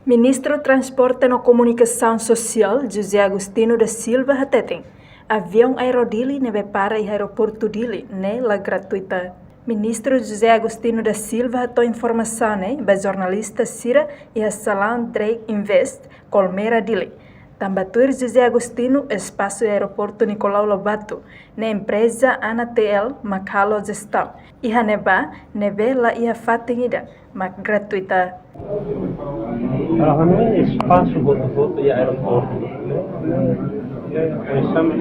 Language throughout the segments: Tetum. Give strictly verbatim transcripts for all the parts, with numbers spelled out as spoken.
Ministru Transporte no Komunikasaun Sosiál, José Agostinho da Silva hateten, aviaun Aero Dili ne'ebé para iha aeroportu Dili ne'e la gratuita. Ministru José Agostinho da Silva hato'o informasaun ne'e ba jornalista sira iha salaun Drake Invest, Colmera Dili. Tanba tuir José Agostinho, espasu iha aeroportu Nicolau Lobato ne'e empreza ANATL mak halo jestaun. Iha ne'ebá ne'ebé la iha fatin ida mak gratuita. Ha'u hanoin espasu hotu-hotu iha aeroportu, eh, oinsá mak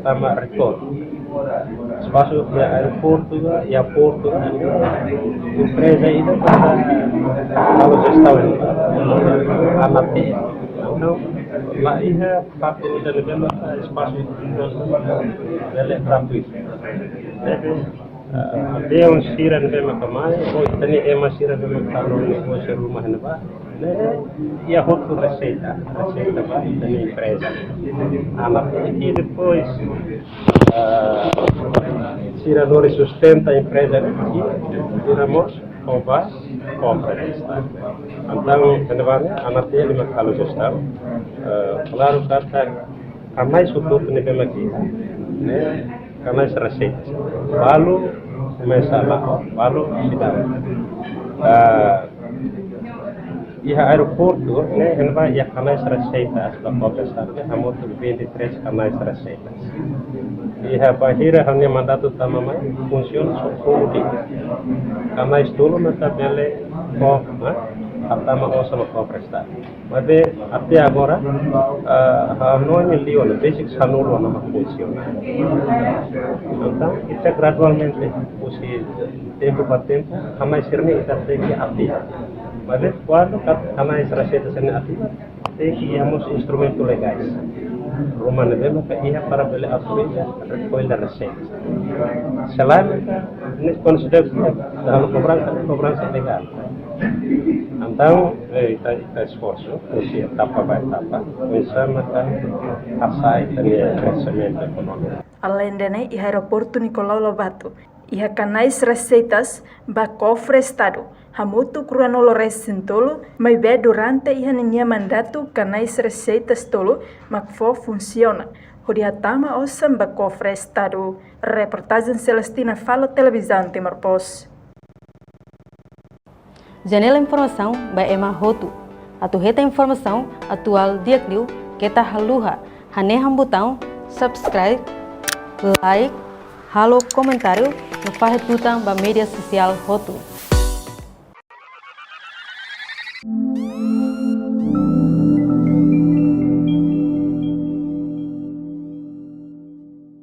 tama retornu. Espasu iha aeroportu ka, iha portu ka, empreza ida para halo jestaun, ANATL. Entaun, la iha fatin ida ne'ebé mak espasu bele gratuitu. Ne'ebé, ah, aviaun sira ne'ebé maka mai, ou ita-nia ema sira ne'ebé maka halo negósiu ruma iha ne'ebá, ne'e iha hotu reseita, reseita ba ita-nia empreza. Ah, mas e depois, ah, sira lori sustenta empreza ne'e, sira mós fó ba kofre Estadu. Entaun, iha ne'ebá ne'e, ANATL mak halo jestaun. Ah, klaru katak kanais hotu-hotu ne'ebé mak iha, ne'e kanais reseita. Balu komesa la'o, balu seidauk. Ah, iha aeroportu ne'e, iha ne'ebá iha kanais reseita, ba kofre Estadu ne'e hamutuk vinte e três kanais reseita. Iha bainhira ha'u-nia mandatu tama mai, funsiona só fó de'it. Kanais tolu maka bele fó, ha? Hatama osan ba kofre Estadu. Maibé, até agora, ah, ha'u hanoin liu ona, besik sanulu ona mak funsiona. Entaun, ita gradualmente, husi tempu ba tempu, kanais sira-ne'e ita tenke ativa. Maibé, kuandu ka-, kanais reseita sira-ne'e ativa, tenke iha mós instrumentu legais ruma ne'ebé maka iha para bele autoriza rekolla reseita. Selain maka ne'e konsidera halo kobransa, kobransa ilegál. Entaun, eh, ita, ita esforsu, husi etapa ba etapa, oinsá maka hasa'e ita-nia kreximentu ekonómiku. Aleinde ne'e, iha aeroportu Nicolau Lobato, iha kanais reseitas ba kofre Estadu hamutuk ruanulu resin tolu, maibé durante iha ninia mandatu kanais reseitas tolu mak fó funsiona, hodi hatama osan ba kofre Estadu. Reportajen Celestina Falo, Televizaun Timor Post. Janela informasaun ba ema hotu. Atu hetan informasaun atuál di'ak liu, keta haluha hanehan butaun subscribe, like, halo komentáriu, no fahe tutan ba média sosiál hotu.